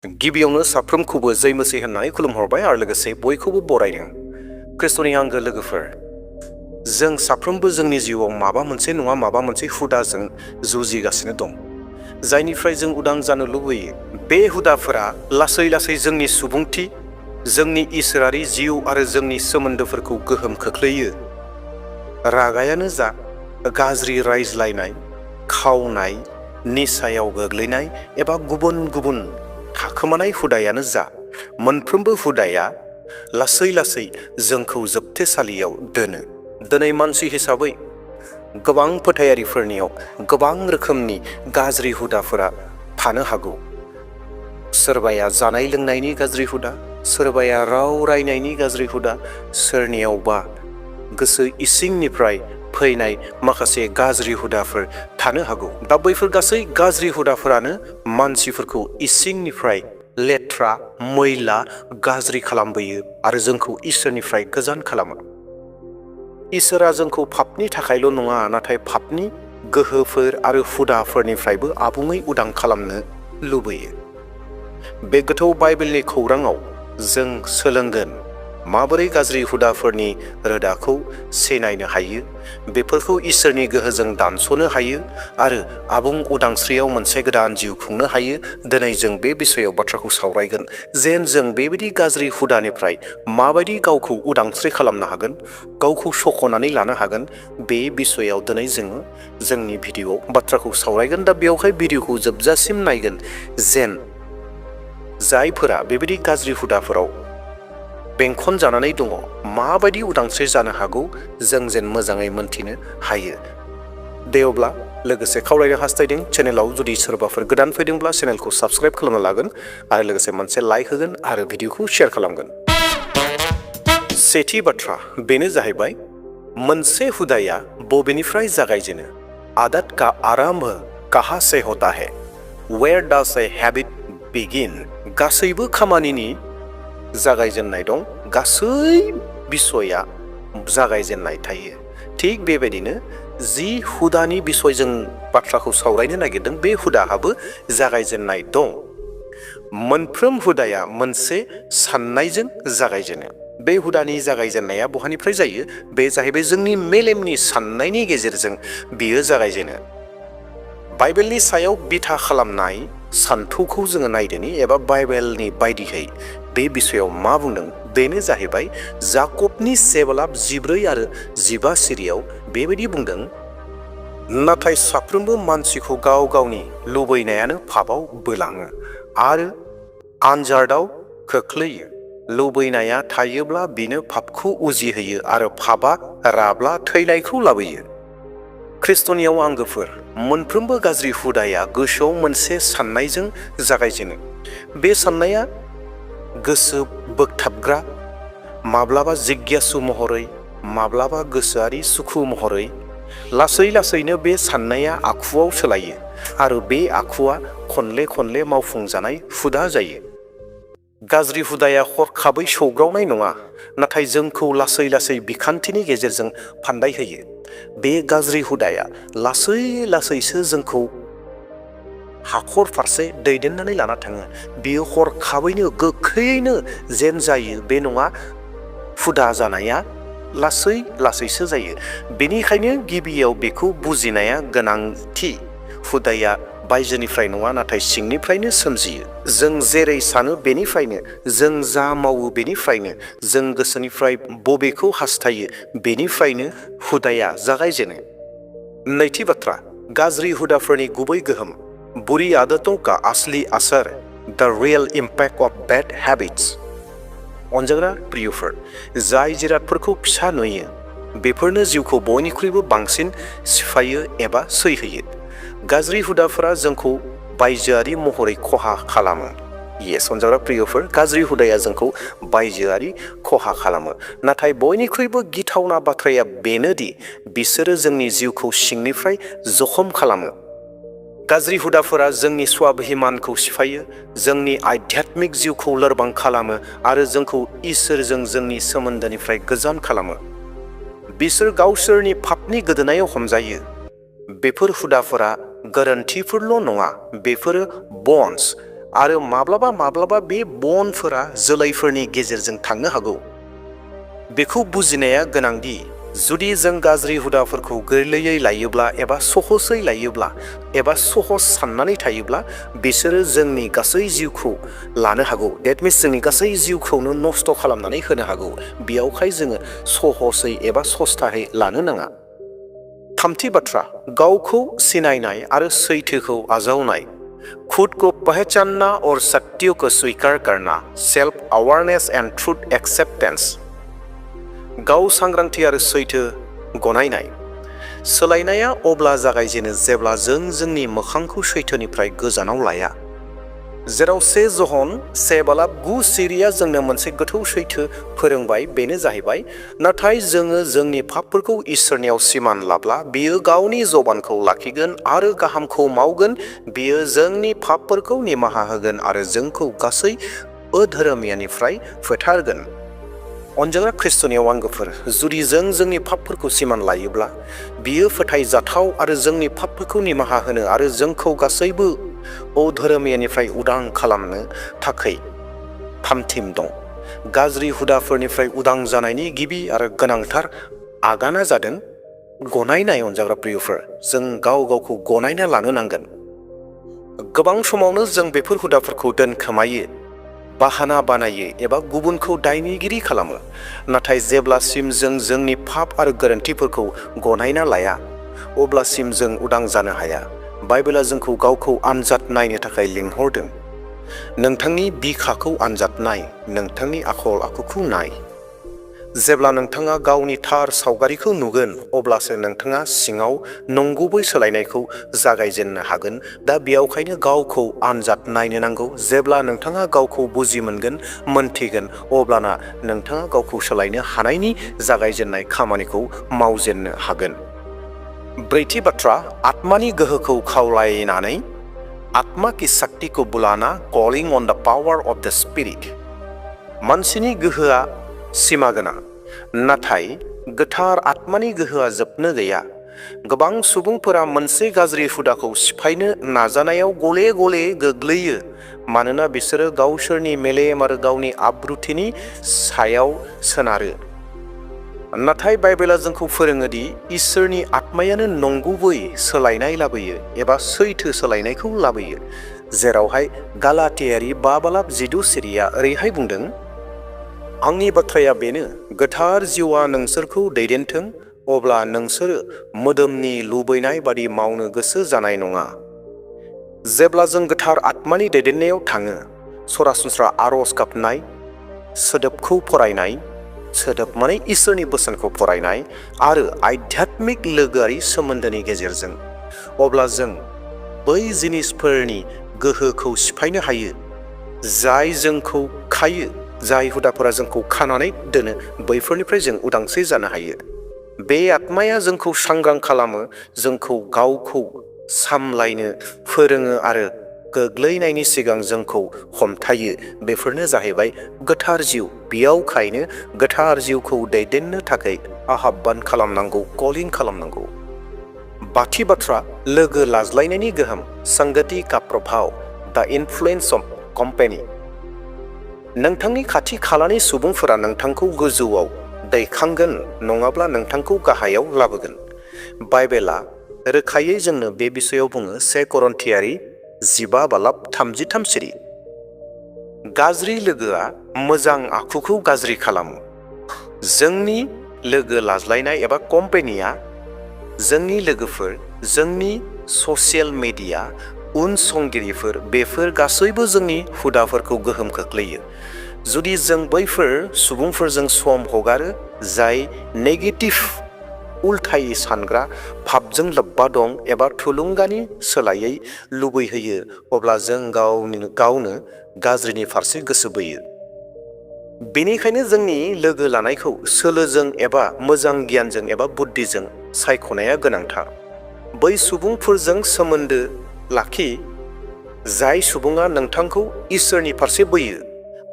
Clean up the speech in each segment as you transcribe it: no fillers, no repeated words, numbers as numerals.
गिबियावनो साफ्रोमखौबो जै मसीह होननानै खुलुमहरबाय आरो लोगोसे बयखौबो बरायदों। ख्रिस्ट'नि आंगो लोगोफोर, जों साफ्रोमबो जोंनि जिउआव माबा मोनसे नङा माबा मोनसे हुदाजों जुजिगासिनो दं, जायनिफ्राय जों उदां जानो लुबैयो। बे हुदाफोरा लासै लासै जोंनि सुबुंथि, जोंनि इसोरारि जिउ आरो जोंनि सोमोन्दोफोरखौ गोहोम खोख्लैयो। रागायानो जा, गाज्रि रायज्लायनाय, खावनाय, निसायाव गोग्लैनाय एबा गुबुन गुबुन थाखोमानाय हुदायानो जा, मोनफ्रोमबो हुदाया लासै लासै जोंखौ जोबथेसालियाव दोनो। दिनै मानसि हिसाबै गोबां फोथायारिफोरनियाव गोबां रोखोमनि गाज्रि हुदाफोरा थानो हागौ। सोरबाया जानाय लोंनायनि गाज्रि हुदा, सोरबाया राव रायनायनि गाज्रि हुदा, सोरनियावबा गोसो इसिंनिफ्राय फैनाय माखासे गाज्रि हुदाफोर थानो हागौ। दा बैफोर गासै गाज्रि हुदाफोरानो मानसिफोरखौ इसिंनिफ्राय लेथ्रा, मैला, गाज्रि खालामबोयो आरो जोंखौ इसोरनिफ्राय गोजान खालामो। इसोरा जोंखौ पापनि थाखायल' नङा, नाथाय पापनि गोहोफोर आरो हुदाफोरनिफ्रायबो आबुङै उदां खालामनो लुबैयो। बे गोथौ बाइबेलनि खौराङाव जों सोलोंगोन माबोरै गाज्रि हुदाफोरनि रोदाखौ सिनायनो हायो, बेफोरखौ इसोरनि गोहोजों दानस'नो हायो आरो आबुं उदांस्रियाव मोनसे गोदान जिउ खुंनो हायो। दिनै जों बे बिषयाव बाथ्राखौ सावरायगोन, जेन जों बेबायदि गाज्रि हुदानिफ्राय माबायदि गावखौ उदांस्रि खालामनो हागोन, गावखौ सख'नानै लानो हागोन। बे बिषयाव दिनै जोङो जोंनि भिडिअ'आव बाथ्राखौ सावरायगोन। दा बेवहाय भिडिअ'खौ जोबजासिम नायगोन, जेन जायफोरा बेबायदि गाज्रि हुदाफोराव बेंखन जानानै दङ, माबायदि उदांस्रि जानो हागौ, जों जेन मोजाङै मोनथिनो हायो। दे अब्ला लोगोसे खावलायनो हास्थायदों, चेनेलाव जुदि सोरबाफोर गोदान फैदोंब्ला चेनेलखौ साबस्क्राइब खालामना लागोन आरो लोगोसे मोनसे लाइक होगोन आरो भिडिअ'खौ शेयार खालामगोन। सेथि बाथ्रा बेनो जाहैबाय, मोनसे हुदाया बबेनिफ्राय जागायजेनो? आदत का आरंभ कहाँ से होता है? Where does a habit begin? गासैबो खामानिनि जागायजेननाय दं, गासै बिसया जागायजेननाय थायो। थिग बेबायदिनो जि हुदानि बिसय जों बाथ्राखौ सावरायनो नागिरदों, बे हुदाहाबो जागायजेननाय दं। मोनफ्रोम हुदाया मोनसे साननायजों जागायजेनो। बे हुदानि जागायजेननाया बहानिफ्राय जायो? बे जाहैबाय जोंनि मेलेमनि साननायनि गेजेरजों बियो जागायजेनो। बाइबेलनि सायाव बिथा खालामनाय सान्थौखौ जोङो नायदोनि, एबा बाइबेलनि बायदियै बे बिसयाव मा बुंदों? बेनो जाहैबाय जाकबनि 7:14 आरो 15 सिरियाव बेबायदि बुंदों, नाथाय साफ्रोमबो मानसिखौ गाव गावनि लुबैनायानो पापआव बोलाङो आरो आनजादाव खोख्लैयो। लुबैनाया थायोब्ला बिनो पापखौ उजिहोयो आरो पापआ राब्ला थैनायखौ लाबोयो। ख्रिस्ट'नियाव आंगोफोर, मोनफ्रोमबो गाज्रि हुदाया गोसोआव मोनसे साननायजों जागायजेनो। बे साननाया गोसो बोगथाबग्रा, माब्लाबा जिज्ञासु महरै, माब्लाबा गोसोआरि सुखु महरै। लासै लासैनो बे साननाया आखुआव सोलायो आरो बे आखुआ खनले खनले मावफुंजानाय हुदा जायो। गाज्रि हुदाया हरखाबै सौग्रावनाय नङा, नाथाय जोंखौ लासै लासै बिखान्थिनि गेजेरजों फान्दाय होयो। बे गाज्रि हुदाया लासै लासैसो जोंखौ हाखर फारसे दैदेननानै लाना थाङो। बियो हरखाबैनो गोख्रैयैनो जेन जायो बे नङा, हुदा जानाया लासै लासैसो जायो। बेनिखायनो गिबियाव बेखौ बुजिनाया गोनांथि। हुदाया बायजोनिफ्राय नङा, नाथाय सिंनिफ्रायनो सोमजियो। जों जेरै सानो बेनिफ्रायनो, जों जा मावो बेनिफ्रायनो, जों गोसोनिफ्राय बबेखौ हास्थायो बेनिफ्रायनो हुदाया जागायजेनो। नैथि बाथ्रा, गाज्रि हुदाफोरनि गुबै गोहोम। बुरी आदतों का असली असर, the real impact of bad habits. अनजाग्रा प्रियफोर, जाय जिरादफोरखौ फिसा नुयो बेफोरनो जिउखौ बयनिख्रुइबो बांसिन सिफायो एबा सैहोयो। गाज्रि हुदाफोरा जोंखौ बायजोआरि महरै खहा खालामो। अनजाग्रा प्रियफोर, गाज्रि हुदाया जोंखौ बायजोआरि खहा खालामो, नाथाय बयनिख्रुइबो गिथावना बाथ्राया बेनोदि बिसोरो जोंनि जिउखौ सिंनिफ्राय जखम खालामो। गाज्रि हुदाफोरा जोंनि स्वाभिमानखौ सिफायो, जोंनि आध्यात्मिक जिउखौ लोरबां खालामो आरो जोंखौ इसोरजों जोंनि सोमोन्दोनिफ्राय गोजान खालामो। बिसोर गावसोरनि पापनि गोदोनायाव हमजायो। बेफोर हुदाफोरा गोरोन्थिफोरल' नङा, बेफोरो बन्स आरो माब्लाबा बे बनफोरा जोलैफोरनि गेजेरजों थांनो हागौ। बेखौ बुजिनाया गोनांदि जुदि जों गाज्रि हुदाफोरखौ गोरलैयै लायोब्ला एबा सहसै लायोब्ला एबा सहस साननानै थायोब्ला बिसोरो जोंनि गासै जिउखौ लानो हागौ। डेट मिन्स जोंनि गासै जिउखौनो नस्थ' खालामनानै होनो हागौ। बेयावहाय जोङो सहसै एबा सस्थाहै लानो नाङा। थामथि बाथ्रा, गावखौ सिनायनाय आरो सैथोखौ आजावनाय। खुद को पहचानना और सत्य को स्वीकार करना, self awareness and truth acceptance. गाव सांग्रांथि आरो सैथो गनायनाय। सोलायनाया अब्ला जागायजेनो जेब्ला जों जोंनि मोखांखौ सैथोनिफ्राय गोजानाव लाया। जेराव 1 जन 7:9 सिरिया जोंनो मोनसे गोथौ सैथो फोरोंबाय, बेनो जाहैबाय नाथाय जोङो जोंनि पापफोरखौ इसोरनियाव सिमान लाब्ला बियो गावनि जबानखौ लाखिगोन आरो गाहामखौ मावगोन। बियो जोंनि पापफोरखौ निमाहा होगोन आरो जोंखौ गासै अधोरोमियानिफ्राय फोथारगोन। अनजाग्रा खृष्टनियाव आंगोफोर, जुदि जों जोंनि पापफोरखौ सिमान लायोब्ला बियो फोथायजाथाव आरो जोंनि पापफोरखौ निमाहा होनो आरो जोंखौ गासैबो अधोरोमियानिफ्राय उदां खालामनो थाखाय थामथिम दं। गाज्रि हुदाफोरनिफ्राय उदां जानायनि गिबि आरो गोनांथार आगाना जादों गनायनाय। अनजाग्रा प्रियफोर, जों गावखौ गनायना लानो नांगोन। गोबां समावनो जों बेफोर हुदाफोरखौ दोनखोमायो, बाहाना बानायो एबा गुबुनखौ दायनिगिरि खालामो। नाथाय जेब्लासिम जों जोंनि पाप आरो गोरोन्थिफोरखौ गनायना लाया अब्लासिम जों उदां जानो हाया। बाइबेला जोंखौ गावखौ आनजाद नायनो थाखाय लिंहरदों। नोंथांनि बिखाखौ आनजाद नाय, नोंथांनि आखल आखुखौ नाय। जेब्ला नोंथाङा गावनि थार सावगारिखौ नुगोन अब्लासो नोंथाङा सिङाव नंगुबै सोलायनायखौ जागायजेननो हागोन। दा बेयावखायनो गावखौ आनजाद नायनो नांगौ। जेब्ला नोंथाङा गावखौ बुजि मोनगोन, मोनथिगोन, अब्लाना नोंथाङा गावखौ सोलायनो हानायनि जागायजेननाय खामानिखौ मावजेननो हागोन। ब्रैथि बाथ्रा, आत्मानि गोहोखौ खावलायनानै। आत्मा की शक्ति को बुलाना, कॉलिंग ऑन द पावर ऑफ द स्पिरिट। मानसिनि गोहोआ सिमा गोनां, नाथाय गोथार आत्मानि गोहोआ जोबनो गैया। गोबां सुबुंफोरा मोनसे गाज्रि हुदाखौ सिफायनो नाजानायाव गले गले गोग्लैयो मानोना बिसोरो गावसोरनि मेलेम आरो गावनि आब्रुथिनि सायाव सोनारो। नाथाय बाइबेला जोंखौ फोरोङो दि इसोरनि आत्मायानो नंगुबै सोलायनाय लाबोयो एबा सैथो सोलायनायखौ लाबोयो। जेरावहाय गालातियारि 5:12 सिरिया ओरैहाय बुंदों, आंनि बाथ्राया बेनो, गोथार जिउआ नोंसोरखौ दैदेनथों, अब्ला नोंसोरो मोदोमनि लुबैनाय बादि मावनो गोसो जानाय नङा। जेब्ला जों गोथार आत्मानि दैदेननायाव थाङो, सरासनस्रा आरज गाबनाय, सोदोबखौ फरायनाय, सोदोब माने इसोरनि बोसोनखौ फरायनाय आरो आध्यात्मिक लोगोआरि सोमोन्दोनि गेजेरजों, अब्ला जों बै जिनिसफोरनि गोहोखौ सिफायनो हायो जाय जोंखौ खायो। जाय हुदाफोरा जोंखौ खानानै दोनो बैफोरनिफ्राय जों उदांस्रि जानो हायो। बे आत्माया जोंखौ सांग्रां खालामो, जोंखौ गावखौ सामलायनो फोरोङो आरो गोग्लैनायनि सिगां जोंखौ हमथायो। बेफोरनो जाहैबाय गोथार जिउ। बेयावखायनो गोथार जिउखौ दैदेननो थाखाय आह्वान खालामनांगौ, कलिं खालामनांगौ। बाथि बाथ्रा, लोगो लाज्लायनायनि गोहोम। संगति का प्रभाव, द इनफ्लुएंस ऑफ कंपनी। नोंथांनि खाथि खालानि सुबुंफोरा नोंथांखौ गोजौआव दैखांगोन नङाब्ला नोंथांखौ गाहायाव लाबोगोन। बाइबेला रोखायै जोंनो बे बिषयाव बुङो। 1 करिन्थियारि 15:33 सिरि। गाज्रि लोगोआ मोजां आखुखौ गाज्रि खालामो। जोंनि लोगो लाज्लायनाय एबा कम्पेनिया, जोंनि लोगोफोर, जोंनि ससियेल मिडिया, उनसंगिरिफोर, बेफोर गासैबो जोंनि हुदाफोरखौ गोहोम खोख्लैयो। जुदि जों बैफोर सुबुंफोरजों सम हगारो जाय नेगेटिभ, उल्थायै सानग्रा भाबजों लोब्बा दं एबा थुलुंगानि सोलायै लुबैहोयो, अब्ला जों गावनो गाज्रिनि फारसे गोसो बोयो। बेनिखायनो जोंनि लोगो लानायखौ सोलोजों एबा मोजां गियानजों एबा बुद्धिजों सायख'नाया गोनांथार। बै सुबुंफोरजों सोमोन्दो लाखि जाय सुबुङा नोंथांखौ इसोरनि फारसे बोयो,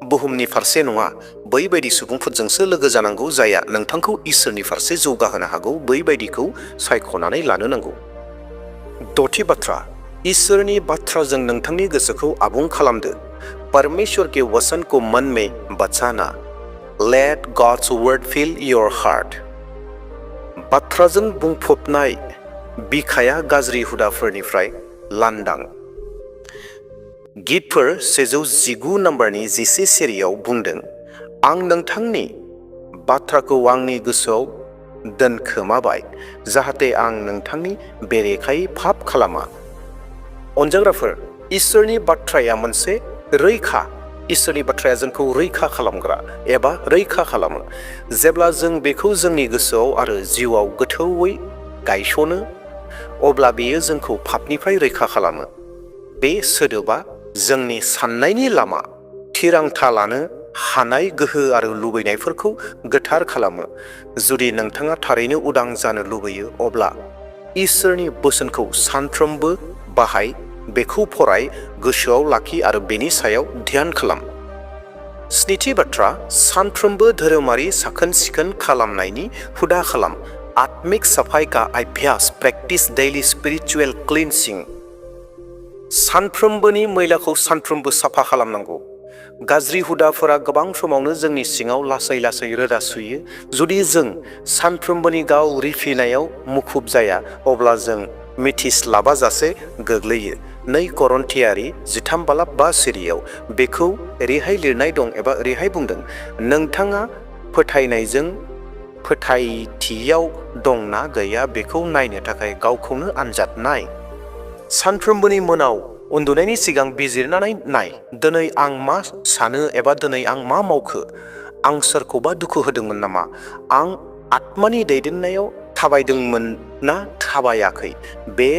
बुहुमनि फारसे नङा। बैबायदि सुबुंफोरजोंसो लोगो जानांगौ जाया नोंथांखौ इसोरनि फारसे जौगाहोनो हागौ। बैबायदिखौ सायख'नानै लानो नांगौ। दथि बाथ्रा, ईश्वरनि बाथ्राजों नोंथांनि गोसोखौ आबुं खालामदो। परमेश्वर के वचन को मन में बचाना। Let God's word fill your heart. बाथ्राजों बुंफबनाय बिखाया गाज्रि हुदाफोरनिफ्राय लांदां। गीतफोर 119 नम्बरनि 10 सिरियाव बुंदों, आं नोंथांनि बाथ्राखौ आंनि गोसोआव दोनखोमाबाय, जाहाथे आं नोंथांनि बेरेखायै पाप खालामा। अनजाग्राफोर, इसोरनि बाथ्राया मोनसे रैखा। इसोरनि बाथ्राया जोंखौ रैखा खालामग्रा एबा रैखा खालामो। जेब्ला जों बेखौ जोंनि गोसोआव आरो जिउआव गोथौयै गायसनो, अब्ला बेयो जोंखौ पापनिफ्राय रैखा खालामो। बे सोदोबा जोंनि साननायनि लामा, थिरांथा लानो हानाय गोहो आरो लुबैनायफोरखौ गोथार खालामो। जुदि नोंथाङा थारैनो उदां जानो लुबैयो, अब्ला इसोरनि बोसोनखौ सानफ्रोमबो बाहाय, बेखौ फराय, गोसोआव लाखि आरो बेनि सायाव ध्यान खालाम। स्निथि बाथ्रा, सानफ्रोमबो धोरोमारि साखोन सिखोन खालामनायनि हुदा खालाम। आत्मिक सफाई का अभ्यास, प्रेक्टिस डेली स्पिरिचुअल क्लिनसिंग। सानफ्रोमबोनि मैलाखौ सानफ्रोमबो साफा खालामनांगौ। गाज्रि हुदाफोरा गोबां समावनो जोंनि सिङाव लासै लासै रोदा सुयो। जुदि जों सानफ्रोमबोनि गाव रिफिनायाव मुखुब जाया, अब्ला जों मिथिस्लाबाजासे गोग्लैयो। 2 करन्थियारि 13:5 सिरियाव बेखौ ओरैहाय लिरनाय दं एबा ओरैहाय बुंदों, नोंथाङा फोथायनायजों फोथायथियाव दंना गैया बेखौ नायनो थाखाय गावखौनो आनजाद नाय। सानफ्रोमबोनि मोनाव उन्दुनायनि सिगां बिजिरनानै नाय, दिनै आं मा सानो एबा दिनै आं मा मावखो? आं सोरखौबा दुखु होदोंमोन नामा? आं आत्मानि दैदेननायाव थाबायदोंमोन ना थाबायाखै? बे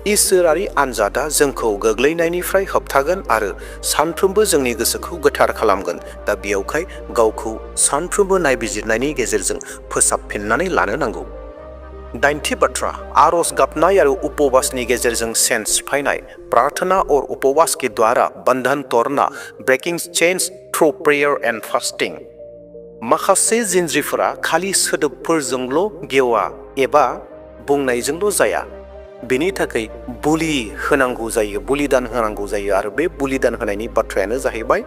इसोरारि आनजादा जोंखौ गोग्लैनायनिफ्राय होबथागोन आरो सानफ्रोमबो जोंनि गोसोखौ गोथार खालामगोन। दा बेयावखाय गावखौ सानफ्रोमबो नायबिजिरनायनि गेजेरजों फोसाबफिननानै लानो नांगौ। 9थि बाथ्रा, आरज गाबनाय आरो उपवासनि गेजेरजों सेन सिफायनाय। प्रार्थना और उपवास के द्वारा बंधन तोड़ना, breaking chains through prayer and fasting. माखासे जिनज्रिफोरा खालि सोदोबफोरजोंल' गेवा एबा बुंनायजोंल' जाया। बेनि थाखाय बुलि होनांगौ जायो, बुलिदान होनांगौ जायो आरो बे बुलिदान होनायनि बाथ्रायानो जाहैबाय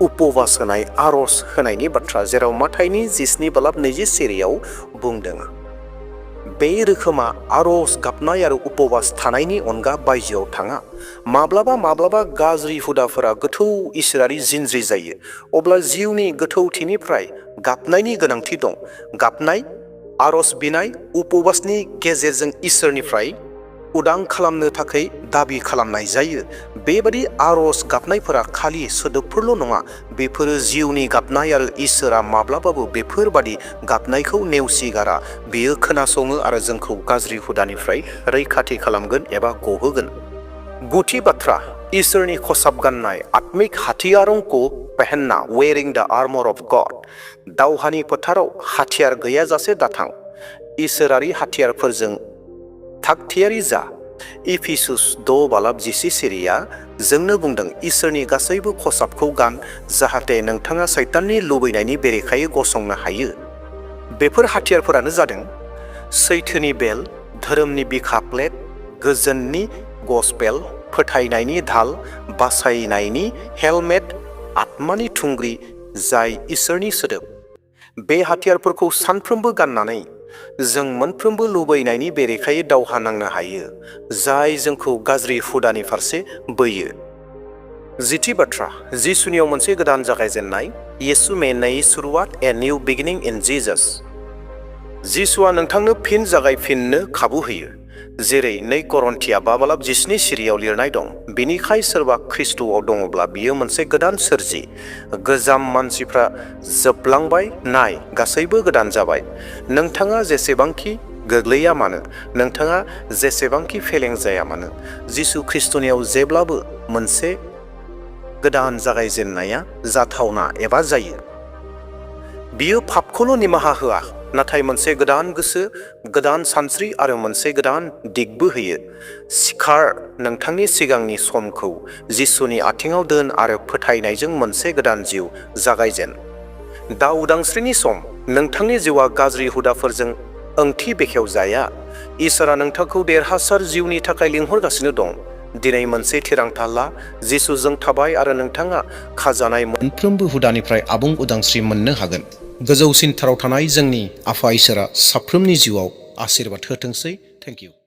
उपवास होनाय, आरज होनायनि बाथ्रा, जेराव माथाइनि 17:20 सिरियाव बुंदों। बे रोखोमा आरज गाबनाय आरो उपवास थानायनि अनगा बायजोआव थाङा। माब्लाबा माब्लाबा गाज्रि हुदाफोरा गोथौ इसोरारि जिनज्रि जायो, अब्ला जिउनि गोथौथिनिफ्राय गाबनायनि गोनांथि दं। गाबनाय, आरज बिनाय, उपवासनि गेजेरजों इसोरनिफ्राय उदां खालामनो थाखाय दाबि खालामनाय जायो। बेबादि आरज गाबनायफोरा खालि सोदोबफोरल' नङा, बेफोरो जिउनि गाबनाय आरो इसोरा माब्लाबाबो बेफोरबादि गाबनायखौ नेवसिगारा। बियो खोनासङो आरो जोंखौ गाज्रि हुदानिफ्राय रैखाथि खालामगोन एबा गहोगोन। 9थि बाथ्रा, इसोरनि खसाब गाननाय। आत्मिक हाथियारों को पहनना, वेयरिंग द आर्मर ऑफ गॉड। दावहानि फोथाराव हाथियार गैयाजासे दाथां। इसोरारि हाथियारफोरजों थागथियारि जा। इफिसुस 2:10 सिरिया जोंनो बुंदों, इसोरनि गासैबो खसाबखौ गान, जाहाथे नोंथाङा सैताननि लुबैनायनि बेरेखायै गसंनो हायो। बेफोर हाथियारफोरानो जादों सैथोनि बेल, धोरोमनि बिखा प्लेट, गोजोननि गसपेल, फोथायनायनि धाल, बासायनायनि हेलमेट, आत्मानि थुंग्रि जाय इसोरनि सोदोब। बे हाथियारफोरखौ सानफ्रोमबो गाननानै जों मोनफ्रोमबो लुबैनायनि बेरेखायै दावहा नांनो हायो, जाय जोंखौ गाज्रि हुदानि फारसे बोयो। 10थि बाथ्रा, जिसुनियाव मोनसे गोदान जागायजेननाय। येसु में नई शुरुआत, a new beginning in Jesus. जिसुआ नोंथांनो फिन जागायफिननो खाबु होयो, जेरै 2 करन्थिया 5:17 सिरियाव लिरनाय दं। बेनिखाय सोरबा ख्रिस्ट'आव दङब्ला बियो मोनसे गोदान सोरजि। गोजाम मानसिफ्रा जोबलांबाय, नाय गासैबो गोदान जाबाय। नोंथाङा जेसेबांखि गोग्लैया मानो, नोंथाङा जेसेबांखि फेलें जाया मानो, जिसु ख्रिस्ट'नियाव जेब्लाबो मोनसे गोदान जागायजेननाया जाथावना एबा जायो। बियो पापखौल' निमाहा होआ, नाथाय मोनसे गोदान गोसो, गोदान सानस्रि आरो मोनसे गोदान दिगबो होयो। सिखार, नोंथांनि सिगांनि समखौ जिसुनि आथिङाव दोन आरो फोथायनायजों मोनसे गोदान जिउ जागायजेन। दा उदांस्रिनि सम। नोंथांनि जिउआ गाज्रि हुदाफोरजों ओंथि बेखेवजाया। इसोरा नोंथांखौ देरहासार जिउनि थाखाय लिंहरगासिनो दं। दिनै मोनसे थिरांथा ला, जिसुजों थाबाय आरो नोंथाङा खाजानाय मोनफ्रोमबो हुदानिफ्राय आबुं उदांस्रि मोननो हागोन। गोजौसिन थाराव थानाय जोंनि आफा इसोरा साफ्रोमनि जिउआव आशीर्बाद होथोंसै। Thank you.